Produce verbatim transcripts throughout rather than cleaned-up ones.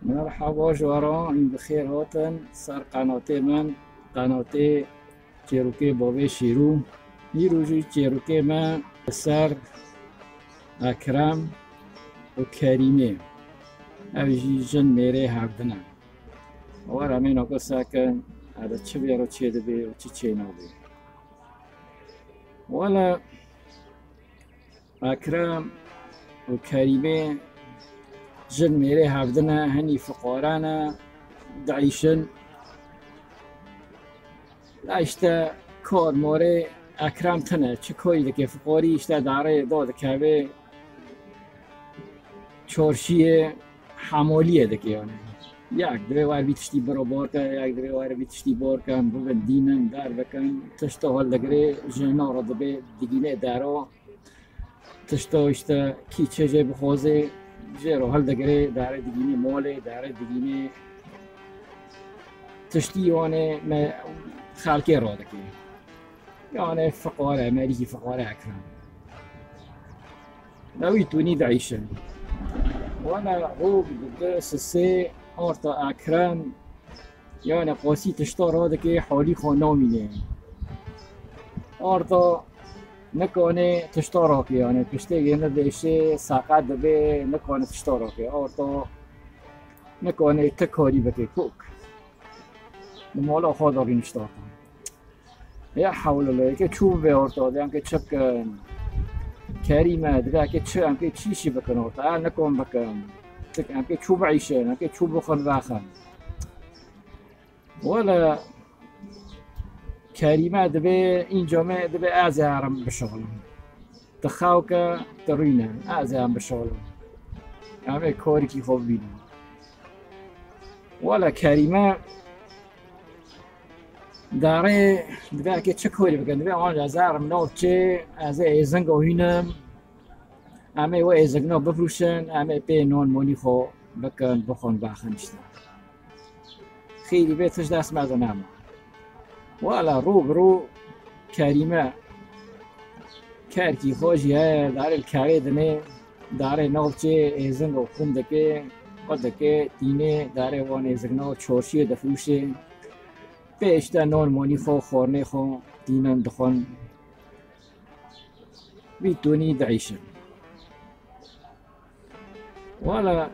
Merhaba ji we re, hûn bi xêr hatin ser qenatê min, qenatê Çêrokê Bavê Şêrû. Îro jî çêrokê me li ser Ekrem û Kerîmê. Ew jî jin mêrê hevdin e. Were em ê naka sekin, eve çi vê re çêdibe û çi çênabe. Wele Ekrem û Kerîmê jin mêrê hevdin e, hinî fiqare ne, diîşin. La işte kar morê Ekrem tine, çi koyî dike, fiqarî işte darê da dikeve çarşiyê, hemoliyê dike yani. Yek divê wer vî tiştî biro borke, yek divê wer vî tiştî borke, em bibin dînin, der bikin, tişta hildigirê, jina re dibê digînê dero. Tişta işte kî çi jê bixwazê, jê re hildigirê, dare digînê molê, dare digînê tiştî, yanê me xelkê radikê. Yanê fiqare, merîkî fiqare Ekrem. Lewî tûnî diîşin. Wana rû bi sisê orta Ekrem, yanê qasî tişta radikê, halî xwe namînê. Orta nikane tişta rakê, yanê piştê yê nidêşê, seqet dibê, nikane tişta rakê. Orta nikane ti karî bike, kok. Li mala xwe de rûnişta. Ya hewle le, ke çû ve orta, de ke çi bikin? Kerîme, divê ke çi, em ke çî şî bikin orta, em nikom bikin. Tik em ke çû biîşin, em ke çû bixin vexin. Wele Kerîme divê, înca me divê ez ê herim bişixlim. Tu xew ke, tu rûne, ez ê em bişixlim. Em ê korikî xwe bibînin. Wele Kerîme Darê divê ke çi korî bikin, divê an ez herim nav çê, ez ê êzingo hînim, em ê we êzingno bifrûşin, em ê pê non monî xwe bikin, bixwin, baxin işte. Xêrî vê tişt dest me de nema. Wala rû bi rû Kerîme kerkî xwe jî heye, darê li kerê dinê, darê navçê êzingo xûm dike, xwe dike, tînê darê wan êzingno çorşiyê difrûşê. Pê işte non monî xwe, xornê xwe tînin dixwin. Vî tûnî diîşin. Wala,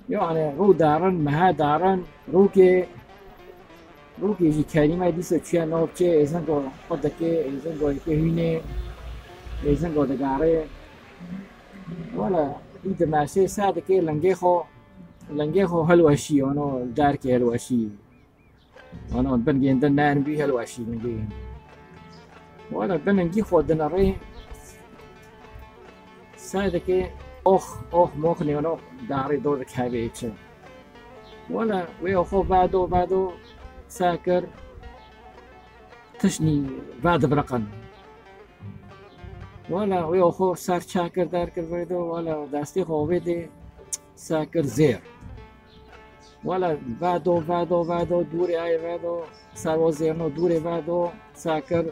yani rû darin, meha darin, rûkê, rûkê jî Kerîme dîsa çûye nav çê, êzingo xwe dike, êzingo yekê hûnê, êzingo digarê. Wala, î dimeşê ser dike lingê xwe, lingê xwe hilweşî, ano derkê hilweşî. Ana bin gêndin nerm bî, hilweşî min gênd. Wala bin lingî xwe dinirê, ser dike ox, ox mox nêno darê do dikeve çi. Wala wê oxo vedo, vedo, ser kir tiştî vedibiriqin. Wala wê oxo ser çekir derkir vedo, wala destê xwe vê dê ser kir zêr. Wala vedo, vedo, vedo, dûrê ayê vedo, ser o zêrno dûrê vedo, ser kir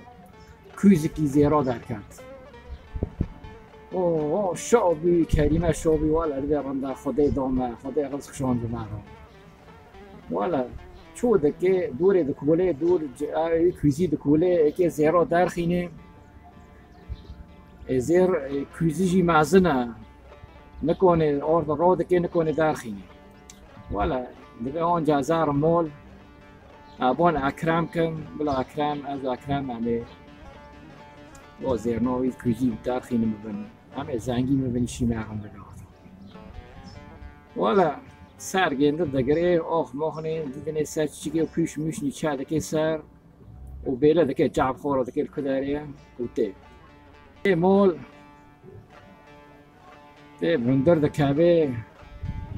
kûzikî zêro derket. O, o, şo bî, Kerîme şo bî, wala divê rinda Xwedê dame, Xwedê rizq şon bi me re. Wala çû dike, dûrê dikolê, dûr ci-, ayê kûzî dikolê, êkê zêro derxînê. Ê zêr, ê, kûzî jî mezin e. Nikone orda ro dike, nikone derxîne. Wala, divê onca zar mol. Abon Ekrem kim, bila Ekrem, ez Ekrem, em ê o zêrno wî kûzî derxîne bibin. Em ê zengî bibin, şî me em bigahtin. Wala, ser gêndi digirê, ox moxnê, didinê ser çiçikê û pûş mûş nîçe dike ser. Û bêle dike, çav xwe re dike li ku derê ye û tê. Tê mol, tê hundir dikeve.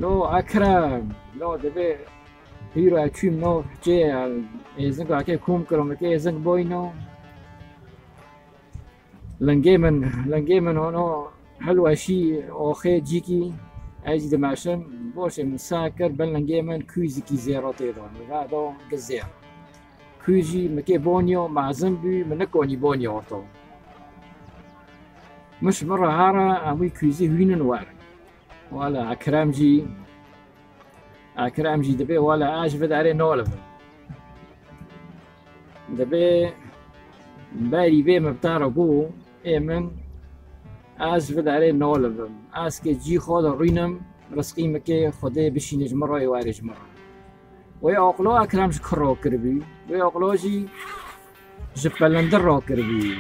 Lo Ekrem, lo divê hîro ev çûyim no çê, êzingakê kom kirim, êzing boyno. Lingê min, lingê min ono hilweşî oxê cîkî, ez jî dimeşim, boşê min sa kir, bin lingê min kûzikî zêro tê de, min vedo gi zêr. Kûz jî min kê boniyo, mezin bû, min nikonî boniyo orto. Min ji min re here, em wî kûzî hûnin werin. Wala Ekrem jî Ekrem jî dibê wele ez ji vê derê nolivim. Dibê berî vê min bi te re bû, ê min ez ji vê derê nolivim. Ez kê cî xwe de rûnim, rizqî min kê Xwedê bişîne ji min re, ê were ji min re. Wê aqilo Ekrem ji kir rokiribû. Wê aqilo jî ji pelindir rokiribû.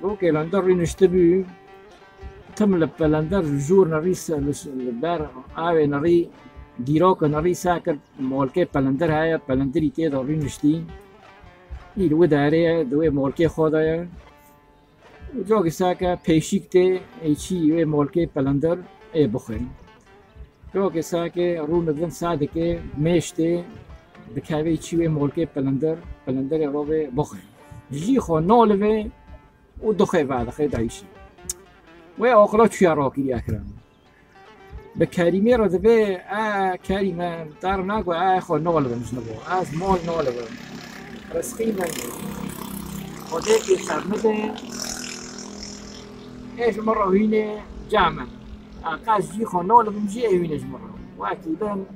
Rokê lindir rûniştibû, tim li pelindir jûr nerî se-, li, li ber avê nerî, dîroka nerî sekir, molkê pelindir heye, pelindirî tê de rûniştî. Î li wê derê ye, di wê molkê xwe de ye. Û cokê seke pêşîk tê, ê çî wê molkê pelindir ê bixwin. Cokê seke rû nivin sadikê mêş tê, dikevê çî wê molkê pelindir, pelindirê rovê bixwin. Jî xwe nolivê û dixwê vedixê dayîşî. Wê aqilo çûya rokirî Ekrem. Bi Kerîmê re dibê, "E, Kerîme, te re nago, e, xwe nolibim ji nivo. Ez mol nolibim. Rizqî min Xwedê kê ser min de. Ê ji min re hûnê ca min. E, qas jî xwe nolibim jî ê hûnê ji min re. Wekî bin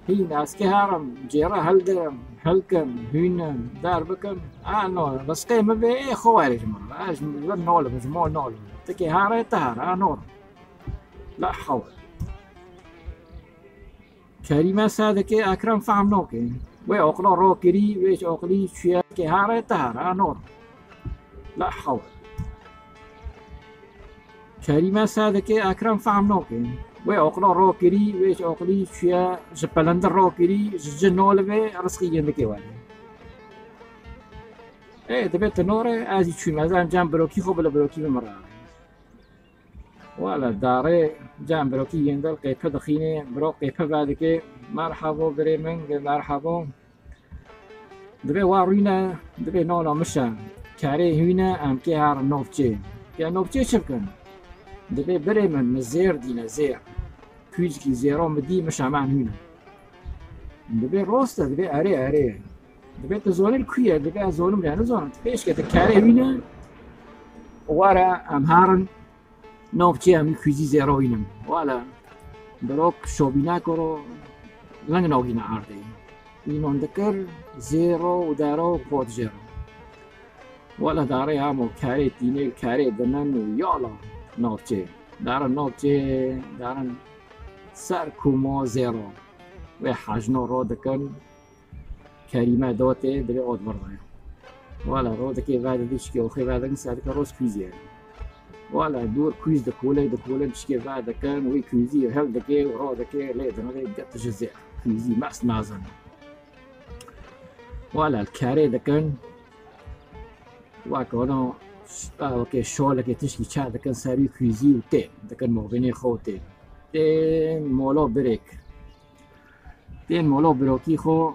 hîn ez kê herim, cêre hildirim, hilkim, hûnim, der bikim. E, no, rizqê min bê, ê xwe were ji min re. Ez ji min nolibim, ji mol nolibim. Ti kê here, ti here, e, nol." La hewle. Kerîme sedikê Ekrem fehm nake. Wê aqilo rokirî, wê ji aqilî çûye kê here, ti here, a nor. La hewle. Kerîme sedikê Ekrem fehm nake. Wê aqilo rokirî, wê ji aqilî çûye ji pelindir rokirî, ji cin nolivê, rizqî gindikê were. Ê, dibê ti nore, ez jî çûm, ez em cem birokî xwe bila birokî bi min re. Wala darê cem birokî yên dil qêpe dixînê, birok qêpe vedike, "Merhabo birê min," vê "Merhabo." Dibê wa rûne, dibê "Nona mişe, kerê hûne, em kê herin navçê." "Kê navçê çi bikin?" Dibê "Birê min, mi zêr dîne, zêr. Kûcikî zêro mi dî, mişe em hûne." Dibê "Rost e?" Dibê "Erê, erê." Dibê "Tu zonî li ku ye?" Dibê "Ez zonim rê nizonim." "Tu pêşke tu kerê hûne, were em herin navçê em kûzî zêro hînin." Wala, birok şobîna koro ling nagîne erdê. Înon dikir zêro û dero û pot jêro. Wala darê hamo kerê tînê, kerê dinin û yala navçê. Darin navçê, darin ser kûmo zêro. Wê hejno ro dikin. Kerîme dotê, dibê ot vir daye. Wala ro dikê ve didî çikê oxê ve dikin, sedike roz kûzî ye. Wala dûr kûz dikole, dikole çikê ve dikin, wî kûzî hil dikê û ro dikê, lê dinirê, git ji zêr. Kûzî mest mezin. Wala kerê dikin, wek ono, wekê şolekê tişkî çe dikin ser wî kûzî û tê dikin movînê xwe û tê. Tê molo birêk. Tên molo birokî xwe,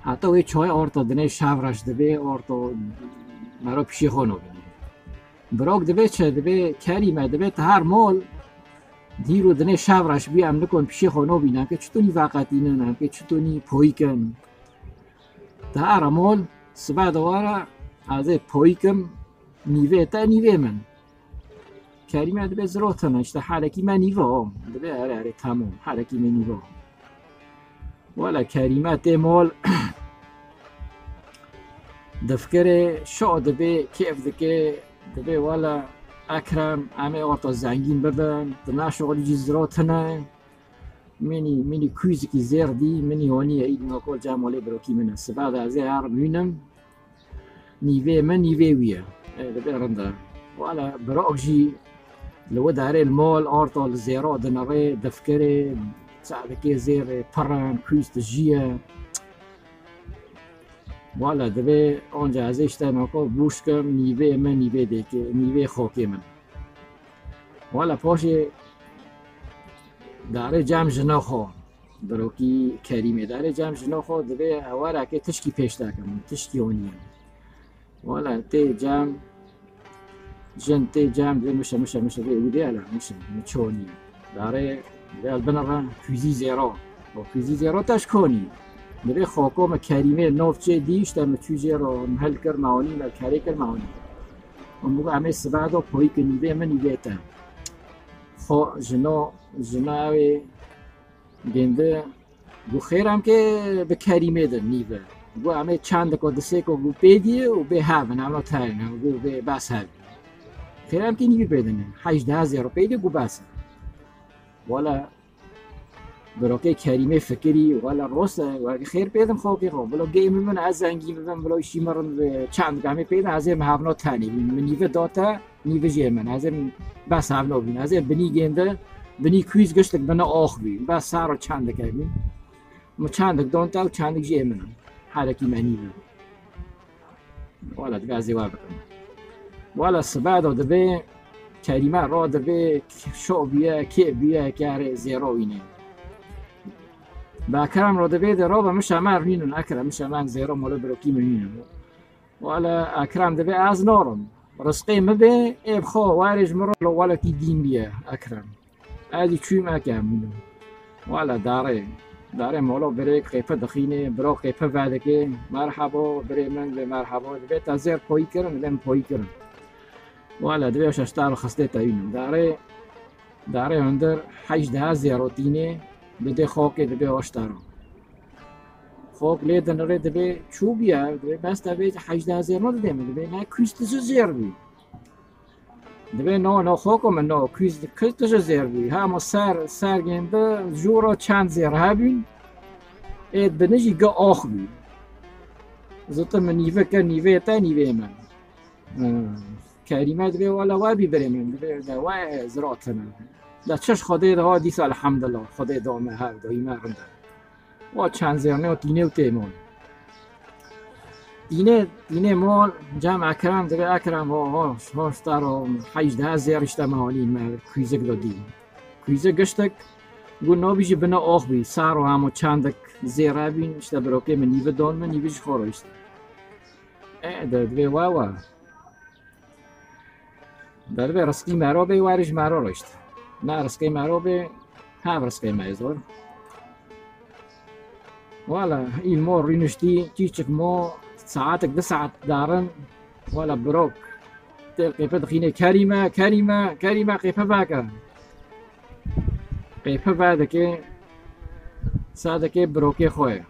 heta wê çayê orta dinê şev reş dibê, orta mero pişê xwe nobînê. Birok dibê çi? Dibê Kerîme, dibê ti her mol dîro dinê şev reş bî, em nikon pişê xwe nobînin, ke çitonî veqetînin, em ke çitonî poyîkin. Ti her mol sibe de were, ez ê poyîkim, nîvê te, nîvê min. Kerîme dibê zirotine, işte halekî me nîve o. Dibê erê, erê, tamam, halekî me nîve o. Wala Kerîme tê mol, difkirê şo dibê, kêf dike, dibê wala Ekrem, em ê orta zengîn bibin, tu naşoxlî cî zirotine. Mînî, mînî kûzikî zêr dî, mînî honî ye, îd nokol cem olê birokî min e. Sibe de ez ê herim hûnim. Nîvê min, nîvê wî ye. Ê, dibê rind e. Wala birok jî li wê derê li mol, orto li zêro dinirê, difkirê, çavekê zêrê, pirin, kûz tijî ye. Wala dibê onca ez ê işte noko bûşkim, nîvê min, nîvê dêkê, nîvê xokê min. Wala poşê darê cem jina xo. Birokî Kerîmê darê cem jina xo dibê hewarakê tişkî pêş dakim, tişkî honî ye. Wala tê cem, jin tê cem dibê mişe, mişe, mişe, dibê wî dê hele, mişe, mi çi honî ye. Darê dibê el binere kûzî zêro. O kûzî zêro te ji ku honî? Dibê xoko me Kerîmê nov çê dî, işte mi çû jêro, mi hel kir, me honî, me kerê kir, me honî. Hûn bû em ê sibe do poyî ki nîvê min, nîvê te. Xo jino, jina wê gindi Got, xêr em kê bi Kerîmê de nîve. Got, em ê çendeko disêko got pê dî û bê hev in, em no terin, em got bê bes hev. Xêr em kê nîvî pê dine. Hejdeh zêro pê dî got bes e. Wala birokê Kerîmê fikirî, wala rost e, weke xêr pê dim xokê xo. Bilo gê min min ez zengî bibim, bilo îşî min rind bi çend gamê pê de, ez ê min hevno tenê bî. Min nîve date, nîve jê min. Ez ê min bes hevno bîn. Ez ê binî gênde, binî kuyz giştik bine ox bî. Bes saro çendike bî. Min çendik don te û çendik jê min. Herekî me nîve. Wala divê ez ê we bikim. Wala sibe do divê Kerîme ro divê şo bûye, kê bûye, kerê zêro wînê. Bi Ekrem ro divê de ro be mişa me rînin Ekrem, mişa me zêro molo birokî min wînin. Wala Ekrem divê ez norim. Rizqê mi bê, ê bi xwe warê ji min ro lo welekî dîn bûye Ekrem. Ez jî çûyim eke min. Wala darê. Darê molo birêk qêpe dixînê, biro qêpe vedike. Merhabo, birê min, divê merhabo. Divê te zêr poyî kirin, divê min poyî kirin. Wala divê şeştar xistê te yînin. Darê, darê hundir hejdeh zêro tînê, bidê xokê, divê oştaro. Xok lê dinirê, divê çû bûye, divê bes te vê hejdeh zêro didê min, divê ne kuyz tije zêr bî. Divê no, no xoko min no, kuyz, kuyz tije zêr bî. Hema ser, ser gênde jû ro çend zêr hebîn. Ê bini jî gi ox bî. Zû tu min nîve kir, nîvê te, nîvê min. Hmm. Kerîme divê wala we bî birê min, divê de we ziratine. De çiş Xwedê de ha dîsa elhamdulillah, Xwedê da me hev da, î me rind e. Wa çend zêrne û tînê û tê mon. Tînê, tînê mon, cem Ekrem, divê Ekrem, ho, ho, ho, staro, hejdeh zêr işte me halî me kuyzik do dî. Kuyzik giştik, gu nobî jî bine ox bî, saro hemo çendik zêre bîn, işte birokê min nîvi don min, nîvi ji xoro işte. E, de, divê wa wa. Dervê rizqî mero bê, werê ji mero rişt. Ne rizqê mero bê, hev rizqê me zor. Wala, îl mo rîniştî, çîçik mo, saetek, di saet darin, wala birok. Tê qêpe dixînê, Kerîme, Kerîme, Kerîme, qêpe veke. Qêpe vedike, sadeke birokê xwe ye.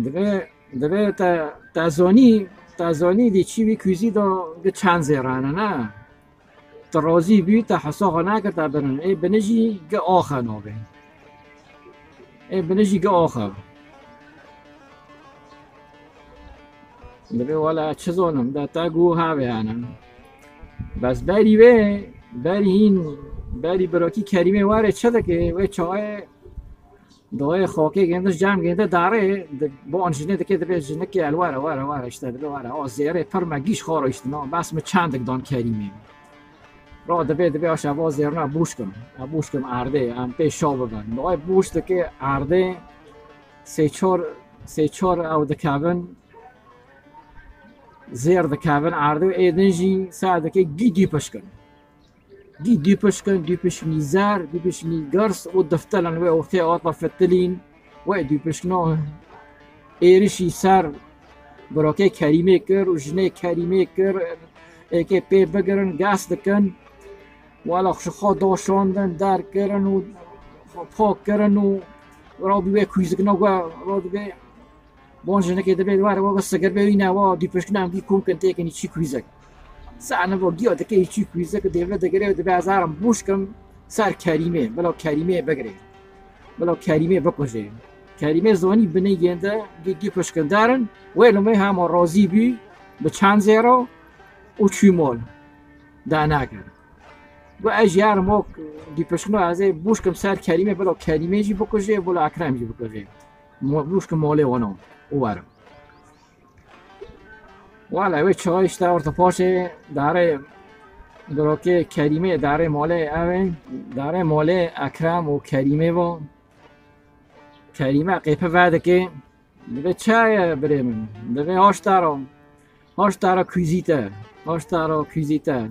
Divê, divê te, te zonî, te zonî dî çî wî kuzî do gi çend zêrane, ne? Tu rozî bî, te hesa xwe nakir te birin. Ê bini jî gi oxe nobê. Ê bini jî gi oxe. Divê wala çi zonim, de te gu havê hene. Bes berî wê, berî hîn, berî birokî Kerîmê were çi dike, wê çaxê Doyê xokê gêndiş cem gênde darê, di, bo an jinê dike, dibê jinikê el were, were, were, işte dibê were. O zêrê pir me gîş xoro işte, no, bes mi çendik don Kerîmê. Ro dibê, dibê aşa bo zêrna bûşkim. A bûşkim erdê, em pê şo bibin. Doyê bûş dike erdê, sê çor, sê çor ew dikevin, zêr dikevin erdê û ê din jî ser dike gî dî pişkin. Dî dûpişkin, dûpişkî zer, dûpişkî girs û diftilin wê ortê ata fitilîn, wê dûpişkino êrişî ser birokê Kerîmê kir û jinê Kerîmê kir, êkê pê bigirin, gas dikin, wela ji xwe doşandin, derkirin û pok kirin û rabî wê kûzikina we rabî wê Bon jinekê dibê were, weke sigir bê wî ne, wa dûpişkina em dî kom kin têkin çî kûzek. Sane bo giya dike çî kûzek, dêvle digire û dibê ez herim bûş kim ser Kerîmê, bila Kerîmê bigirê. Bila Kerîmê bikujê. Kerîmê zonî binê yên de dî dûpişkin derin, wê lumê hema razî bî bi çend zêro û çû mol. Da nekir. Got ez jî herim o dûpişkino ez ê bûş kim ser Kerîmê, bila Kerîmê jî bikujê, bila Ekrem jî bikujê. Mo-, bûşkim molê wana û werim. Wala wê çawa işte orta paşê darê birokê Kerîmê, darê molê ew ê, darê molê Ekrem û Kerîmê bo. Kerîme qêpe vedike, dibê çaye birê min, dibê hoştaro, hoştaro kuzîte, hoştaro kuzîte.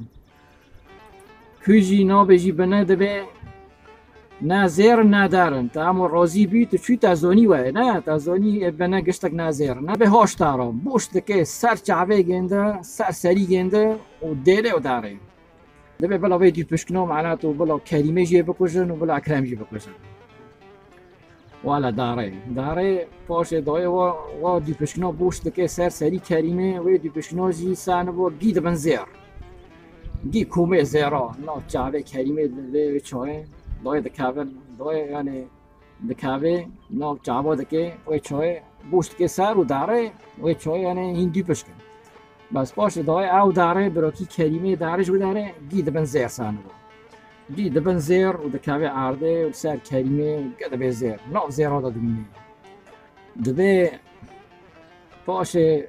Kû jî nabê jî bine dibê ne zêr ne derin. Te hemo razî bî, tu çû te zonî we, ne? Te zonî ê bine giştek ne zêr. Nebê hoştaro. Boş dike ser çavê gênde, ser serî gênde û dêlê û darê. Dibê bila vê dûpişkino mena tu bila Kerîmê jî bikujin û bila Ekrem jî bikujin. Wala darê. Darê paşê dayê wa, wa dûpişkina boş dike ser serî Kerîmê, wê dûpişkina jî sanibo gî dibin zêr. Gî komê zêra, nav çavê Kerîmê divê wê çayê. Dayê dikevin, dayê yani dikevê, nav çava dike, wê çayê boş dike ser û darê, wê çayê yani hîn dûpişkin. Bes paşê dayê ew darê, birokî Kerîmê darê ji wê darê, gî dibin zêr sanibo. Gî dibin zêr û dikevê erdê û ser Kerîmê gî dibê zêr. Nav zêra de dimîne. Dibê paşê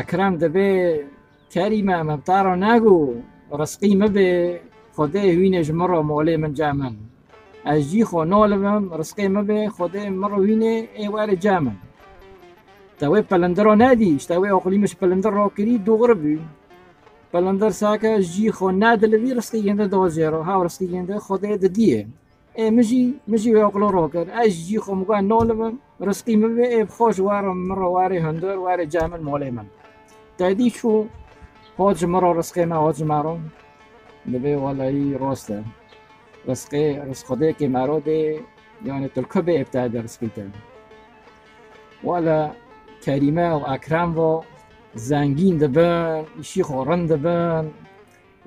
Ekrem dibê Kerîme, min te re negu, rizqî min bê, Xwedê hûnê ji min re molê min ce min. Ez jî xwe nalibim, rizqê min bê, Xwedê min re hûnê ê werê ce min. Te wê pilindira nedî, ji te wê aqilî min ji pilindir rakirî, dûxir bû. Pilindir seke jî xwe nedilivî, rizqî hêndê da jê re, hew rizqî hêndê Xwedê didiyê. Ê min jî, min jî wê aqilo rakir. Ez jî xwe min got nalibim, rizqî min bê, ê bi xwe ji were min re werê hundir, werê ce min molê min. Te dî çû, hat ji min re rizqê me, hat ji me re. Dibê welahî rast e. Rizqê, rizq Xwedêkê me re dê, yani tu li ku bê ê bi te de rizqî te. Wele Kerîme û Ekrem vo zengîn dibin, îşî xwe rind dibin,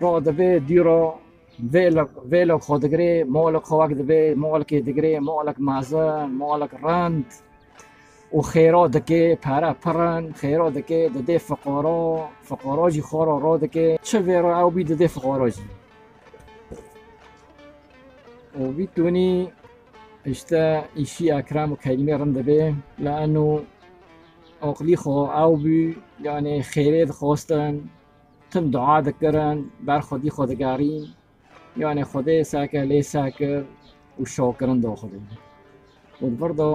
ro dibê dîro vêlek, vêlek xwe digirê, molek xwe wek dibê, molekê digirê, molek mezin, molek rind û xêra dike, pere pir in, xêra dike, didê fiqara, fiqara jî xwe re ro dike, çi vê re ew bî didê fiqara jî. Û vî tunî işte îşî Ekrem û Kerîmê rind dibê, leeno aqilî xwe ew bû, yani xêrê dixwestin, tim dua dikirin, ber Xwedî xwe digerîn, yani Xwedê seke lê sekir û şakirin da Xwedê. Û di vir de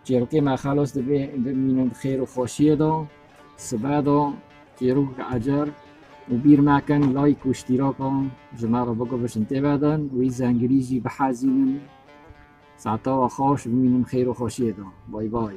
çêrokê me xelas dibê, bimînin di xêr û xweşiyê de, sibe de, çêrok ecêb û bîr mekin, like û îştîraka ji me re biguvişin tê vedin, wî zengirî jî bihezînin. Saeta we xweş, bimînin xêr û xweşiyê de. Bay bay.